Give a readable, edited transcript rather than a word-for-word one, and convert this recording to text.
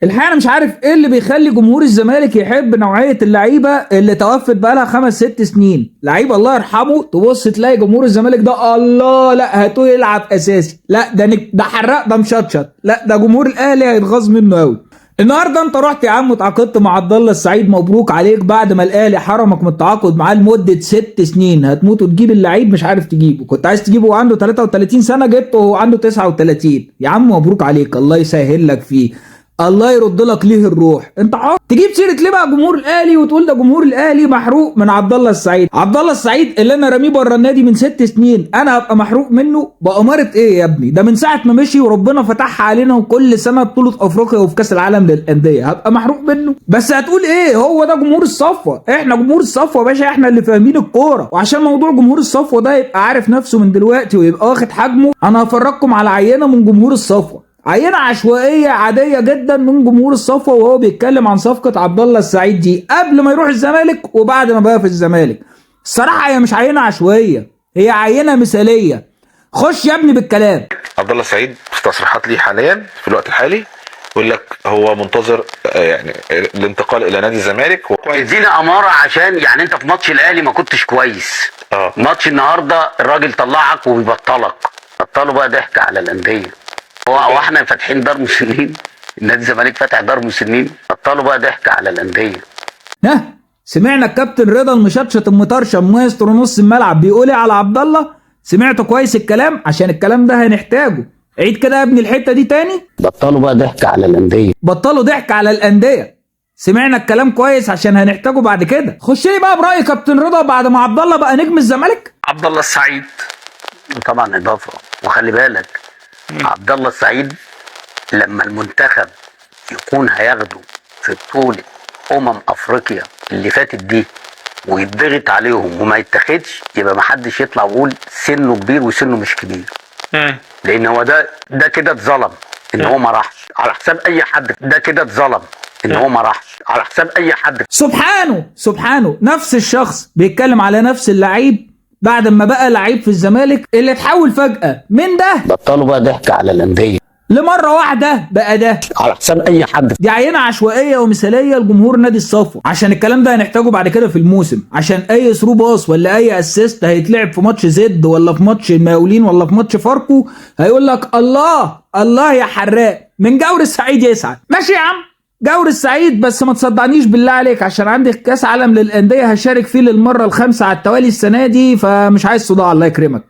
الحقيقة انا مش عارف ايه اللي بيخلي جمهور الزمالك يحب نوعية اللعيبة اللي توفت بقالها 5 6 سنين. لعيب الله يرحمه، تبص تلاقي جمهور الزمالك ده الله لا هاتوه يلعب اساسي، لا ده ده حراق، ده مشطشط، لا ده جمهور الاهلي هيتغاظ منه قوي. النهارده انت رحت يا عم وتعاقدت مع عبد الله السعيد، مبروك عليك، بعد ما الاهلي حرمك من التعاقد معاه لمدة 6 سنين. هتموت وتجيب اللعيب مش عارف تجيبه. كنت عايز تجيبه وعنده 33 سنه، جبته وهو عنده 39. يا عم مبروك عليك، الله يسهل لك فيه، الله يرد لك ليه الروح. انت عارف تجيب سيره ليه بقى جمهور الاهلي وتقول ده جمهور الاهلي محروق من عبد الله السعيد؟ عبد الله السعيد اللي انا راميه بره النادي من 6 سنين انا هبقى محروق منه بأمارة ايه يا ابني؟ ده من ساعة ما مشي وربنا فتحها علينا، وكل سنة بطوله افريقيا وفي كاس العالم للانديه، هبقى محروق منه؟ بس هتقول ايه، هو ده جمهور الصفوه. احنا جمهور الصفوة يا باشا، احنا اللي فاهمين الكوره. وعشان موضوع جمهور الصفوة ده يبقى عارف نفسه من دلوقتي ويبقى واخد حجمه، انا هفرجكم على عينه من جمهور الصفوه، عينة عشوائية عادية جدا من جمهور الصفوة، وهو بيتكلم عن صفقة عبد الله السعيد دي قبل ما يروح الزمالك وبعد ما بقى في الزمالك. الصراحة هي مش عينة عشوائية، هي عينة مثالية. خش يا ابني بالكلام. عبد الله السعيد في تصريحات ليه حاليا في الوقت الحالي يقول لك هو منتظر يعني الانتقال الى نادي الزمالك. ادينا اماره، عشان يعني انت في ماتش الاهلي ما كنتش كويس. ماتش النهارده الراجل طلعك وبيبطلك. بطلوا بقى ضحك على الانديه. هو احنا فاتحين دار مسنين؟ النادي الزمالك فاتح دار مسنين؟ بطلوا بقى ضحك على الاندية. ها، سمعنا الكابتن رضا المشطشط المطرشم مايسترو نص الملعب بيقول ايه على عبد الله؟ سمعته كويس الكلام؟ عشان الكلام ده هنحتاجه. عيد كده يا ابني الحتة دي تاني. بطلوا بقى ضحك على الاندية. بطلوا ضحك على الانديه. سمعنا الكلام كويس عشان هنحتاجه بعد كده. خش لي بقى براي كابتن رضا بعد ما عبد الله بقى نجم الزمالك. عبد الله السعيد طبعا اضافه، وخلي بالك عبد الله السعيد لما المنتخب يكون هياخده في بطوله افريقيا اللي فاتت دي ويتضغط عليهم وما يتاخدش، يبقى ما حدش يطلع ويقول سنة كبير وسنة مش كبير، لان هو ده كده اتظلم ان هو ما راحش على حساب اي حد. ده كده اتظلم ان هو ما راحش على حساب اي حد. سبحانه سبحانه، نفس الشخص بيتكلم على نفس اللعيب بعد ما بقى لعيب في الزمالك، اللي اتحول فجأة من ده بطلوا بقى ضحك على الاندية. لمرة واحدة بقى ده على حساب اي حد. دي عينة عشوائية ومثالية لجمهور نادي الصفوة، عشان الكلام ده هنحتاجه بعد كده في الموسم، عشان اي through pass ولا اي assist هيتلعب في ماتش زد ولا في ماتش المقاولين ولا في ماتش فاركو هيقول لك الله الله يا حراق من جور السعيد يسعد. ماشي يا عم جور السعيد، بس ما تصدعنيش بالله عليك، عشان عندي كاس عالم للاندية هشارك فيه للمرة الخامسة على التوالي السنة دي، فمش عايز صداع الله يكرمك.